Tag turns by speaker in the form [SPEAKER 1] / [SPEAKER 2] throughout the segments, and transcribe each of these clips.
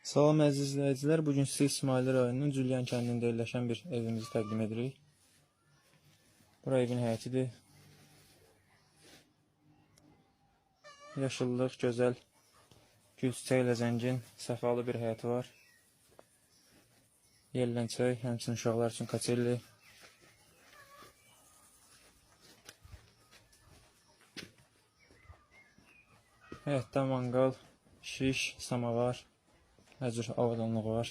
[SPEAKER 1] Salam əziz izləyicilər, bugün sizə İsmayıllı rayonunun Cülyan kəndində yerləşən bir evimizi təqdim edirik. Bura evin həyətidir. Yaşıllıq, gözəl, gül çiçəyi ilə zəngin, səfalı bir həyəti var. Yerlən çay, həmçinin uşaqlar üçün kaçelli. Həyətdə manqal, şiş, samavar, hər cür avadanlığı var.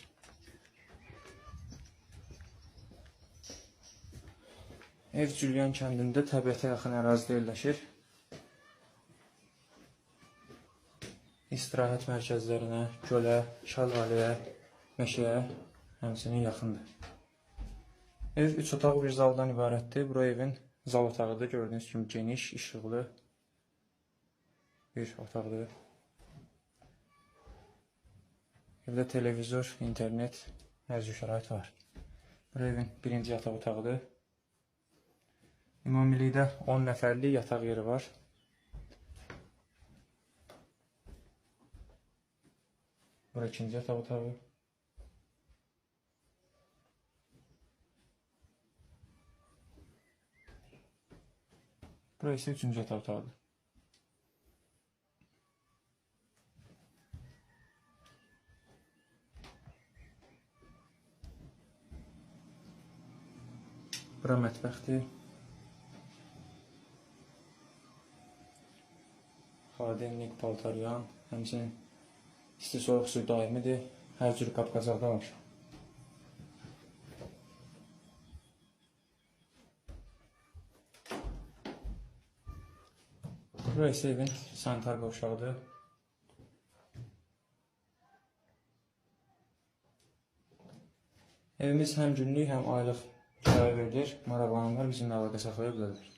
[SPEAKER 1] Ev Cülyan kəndində təbiətə yaxın ərazidə yerləşir. İstirahət mərkəzlərinə, gölə, şəlaləyə, meşəyə həmçinin yaxındır. Ev 3 otaq bir zaldan ibarətdir. Bura evin zal otağıdır. Gördüyünüz kimi geniş, işıqlı bir otaqdır. Evdə televizor, internet, hər cür şərait var. Bura evin birinci yataq otağıdır. Ümumilikdə 10 nəfərlik yataq yeri var. Bura ikinci yataq otağı. Bura isə üçüncü yataq otağıdır. Bura mətbəxdir. Xaladelnik, paltaryan, həmçinin isti soyuq su daimidir. Hər cür qapqacaq da var. Bura isə evin sanitar qovşağıdır. Evimiz həm günlük, həm aylıq kirayə verilir. Maraqlananlar bizimlə əlaqə saxlaya bilərlər.